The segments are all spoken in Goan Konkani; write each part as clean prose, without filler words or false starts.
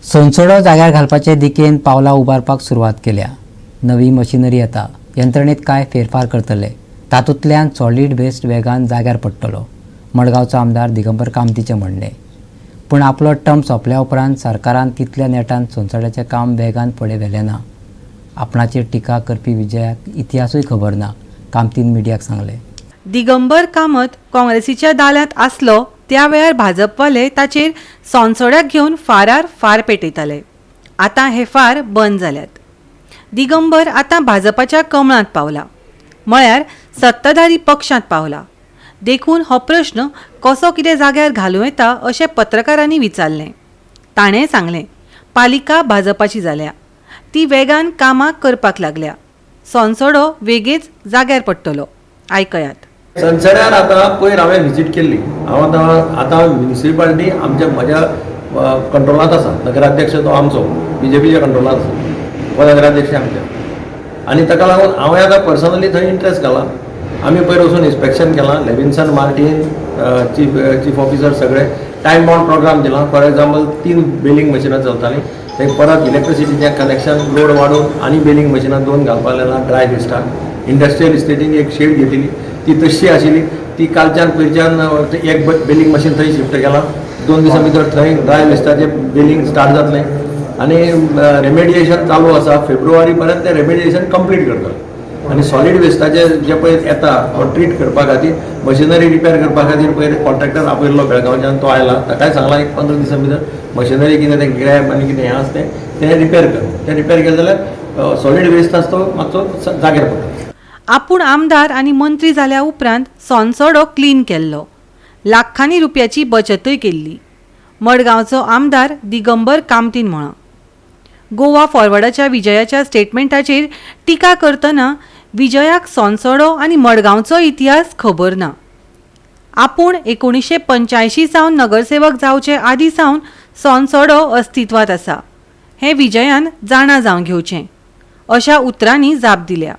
सोनसडो जाग्यार घालपाचे दिकेन पावलां उबारपाक सुरवात केल्या. नवी मशिनरी येता, यंत्रणेत कांय फेरफार करतले, तातूंतल्यान सॉलीड वेस्ट वेगान जाग्यार पडटलो, मडगांवचो आमदार दिगंबर कामतीचें म्हणणें. पूण आपलो टर्म सोंपल्या उपरांत सरकारान तितल्या नेटान सोनसड्याचें काम वेगान फुडें व्हेलें ना. आपणाचेर टिका करपी विजयाक इतिहासूय खबर ना, कामतीन मिडियाक सांगलें. दिगंबर कामत काँग्रेसीच्या दाल्यांत आसलो त्या वेळार भाजपवाले ताचेर सोनसोड्याक घेवन फारार फार पेटयताले. आतां हे फार बंद जाल्यात. दिगंबर आतां भाजपाच्या कमळांत पावला, म्हळ्यार सत्ताधारी पक्षांत पावला. देखून हो प्रश्न कसो कितें जाग्यार घालूं येता अशें पत्रकारांनी विचारलें. ताणें सांगलें, पालिका भाजपाची जाल्या, ती वेगान कामां करपाक लागल्या, सोनसडो वेगेच जाग्यार पडटलो. आयकयात. सनसड्यार आतां पयर हांवें विजीट केल्ली. हांव आतां म्युनिसिपालिटी आमच्या म्हज्या कंट्रोलांत आसा. नगराध्यक्ष तो आमचो बीजेपीच्या कंट्रोलांत आसा, उपनगराध्यक्ष आमच्या, आनी ताका लागून हांवें आतां पर्सनली थंय इंट्रस्ट घाला. आमी पयर वचून इन्स्पेक्शन केलां. लेविन्सन मार्टीन, चीफ ऑफिसर सगळे टायम बाउंड प्रोग्राम दिला. फॉर एग्जाम्पल, तीन बेलिंग मशिनां चलतालीं, थंय परत इलेक्ट्रिसिटीचें कनेक्शन लोड वाडोवन आनी बेलिंग मशिनां दोन घालपाक लागला. ड्राय वेस्टाक इंडस्ट्रियल इस्टेटीन एक शेड घेतिल्ली, ती तशी आशिल्ली, ती कालच्यान पयरच्यान एक बेलिंग मशीन थंय शिफ्ट केलां. 2 दिसां भितर थंय ड्राय वेस्टाचें बेलिंग स्टार्ट जातलें आनी रेमेडिएशन चालू आसा. फेब्रुवारी पर्यंत तें रेमेडिएशन कंप्लीट करतले आनी सॉलीड वेस्टाचे जे पळय येता ट्रीट करपा खातीर, मशिनरी रिपेर करपा खातीर पयर कॉन्ट्रॅक्टर आपयल्लो बेळगांवच्यान, तो आयला. ताकाय सांगलां, एक 15 दिसां भितर मशिनरी कितें तें ग्रॅब आनी कितें हें आसा तें तें रिपेर कर. तें रिपेर केलें जाल्यार सॉलीड वेस्ट आसा तो मातसो जाग्यार पडटा. आपूण आमदार आनी मंत्री जाल्या उपरांत सोनसडो क्लीन केल्लो, लाखांनी रुपयाची बचतूय केल्ली, मडगांवचो आमदार दिगंबर कामतीन म्हळां. गोवा फॉरवर्डाच्या विजयाच्या स्टेटमेंटाचेर टिका करतना विजयाक सोनसडो आनी मडगांवचो इतिहास खबर ना. आपूण 1985 सावन नगरसेवक जावचे आदीं सावन सोनसडो अस्तित्वांत आसा हें विजयान जाणा जावन घेवचें, अशा उतरांनी जाप दिल्या.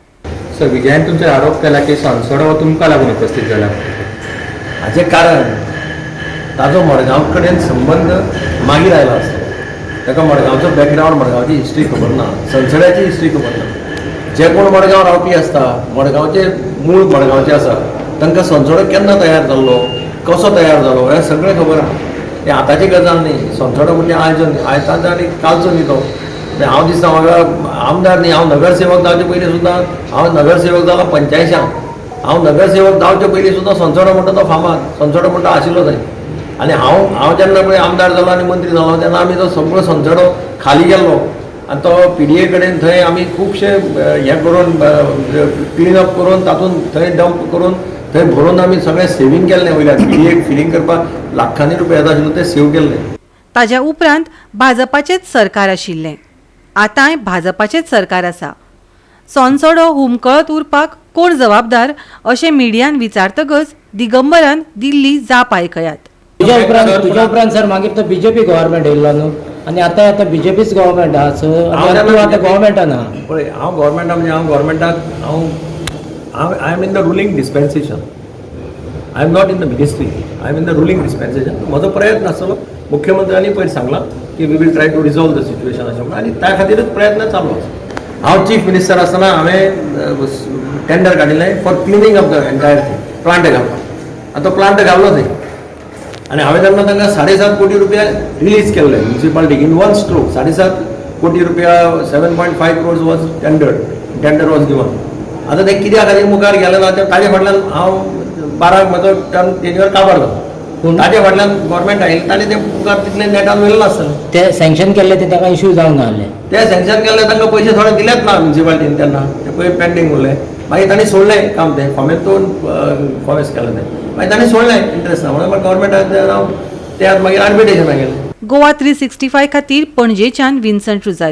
सर, विजयान तुमचेर आरोप केला की सोनसडो हो तुमकां लागून उपस्थित जाला. हाचें कारण ताजो मडगांव कडेन संबंद मागीर आयला आसतलो. ताका मडगांवचो बॅकग्रावंड, मडगांवची हिस्ट्री खबर ना, सनसड्याची हिस्ट्री खबर ना. जे कोण मडगांव रावपी आसता, मडगांवचे मूळ मडगांवचे आसा, तांकां सोनसडो केन्ना तयार जाल्लो, कसो तयार जालो हें सगळें खबर आहा. हें आतांची गजाल न्ही. सोनसडो म्हणजे आयजो न्ही, आयताचो आनी कालचो न्ही तो. म्हणजे हांव दिसता म्हाका आमदार न्ही, हांव नगरसेवक जावचे पयलीं सुद्दां, हांव नगरसेवक जाला 85. हांव नगरसेवक जावचे पयलीं सुद्दां सोनसडो म्हणटा तो फामाद सोनसडो म्हणटा आशिल्लो थंय. आनी हांव जेन्ना पळय आमदार जालो आनी मंत्री जालो तेन्ना आमी तो सगळो सोनसडो खाली केल्लो आनी तो पीडीए कडेन थंय आमी खुबशे हें करून, क्लीन अप करून, तातूंत थंय डंप करून, थंय भरून आमी सगळें सेवींग केल्लें. वयल्यान पीडीए फिलींग करपाक लाखांनी रुपया येता आशिल्लो, ते सेव केल्ले. ताज्या उपरांत भाजपाचेंच सरकार आशिल्लें, आतांय भाजपाचेंच सरकार आसा. सोनसडो हुमकळत उरपाक कोण जबाबदार अशें मिडियान विचारतकच दिगंबरान दिल्ली जाप आयकयात. तुज्या उपरांत सर, मागीर तो बीजेपी गव्हर्मेंट येयल्लो न्हू आनी आतां आतां बीजेपीच गव्हर्मेंट आहा, सो हांव आनी जेन्ना तूं आतां BJP गव्हर्मेंटान आहा. पळय, हांव गव्हर्मेंटान म्हणजे हांव गव्हर्मेंटाक हांव हांव I am in the ruling dispensation. I am not in the ministry, I am in the ruling dispensation. म्हजो प्रयत्न आसतलो. मुख्यमंत्र्यांनी पयर सांगलां की we will try to resolve the situation अशें म्हणून आनी त्या खातीरच प्रयत्न चालू आसा. हांव चीफ मिनिस्टर आसतना हांवें टेंडर काडिल्लें for cleaning of the entire thing, plant घालपाक, आनी तो प्लांट घालो थंय. आनी हांवें तेन्ना तांकां 7.5 कोटी रुपया रिलीज केल्ले म्युनिसिपालिटीक इन वन स्ट्रोक. 7.5 कोटी रुपया, 7.5 crores was tendered, tender was given. आतां तें कित्या खातीर मुखार गेलें ना तें, ताजे फाटल्यान हांव 12 म्हजो टर्म तेजेर काबार जालो. पूण ताजे फाटल्यान गव्हर्मेंट आयिल्लें, ताणें तें मुखार तितलें नेटान व्हेलें नासतलें. ते सँक्शन केल्ले ते ताका इशू जावंक नासले. ते सँक्शन केल्ले, तांकां पयशे थोडे दिलेच ना म्युनिसिपालिटीन तेन्ना. ते पयर पेंडींग उरले. मागीर तांणी सोडलें काम तें, फोमेंतून कॉमेस केलें तें. मागीर तांणी सोडलें, इंट्रस्ट ना म्हणून. गव्हर्मेंटान ते आतां मागीर आर्बिट्रेशनाक गेले. गोवा 365 खातीर पणजेच्यान विन्संट रुजारी.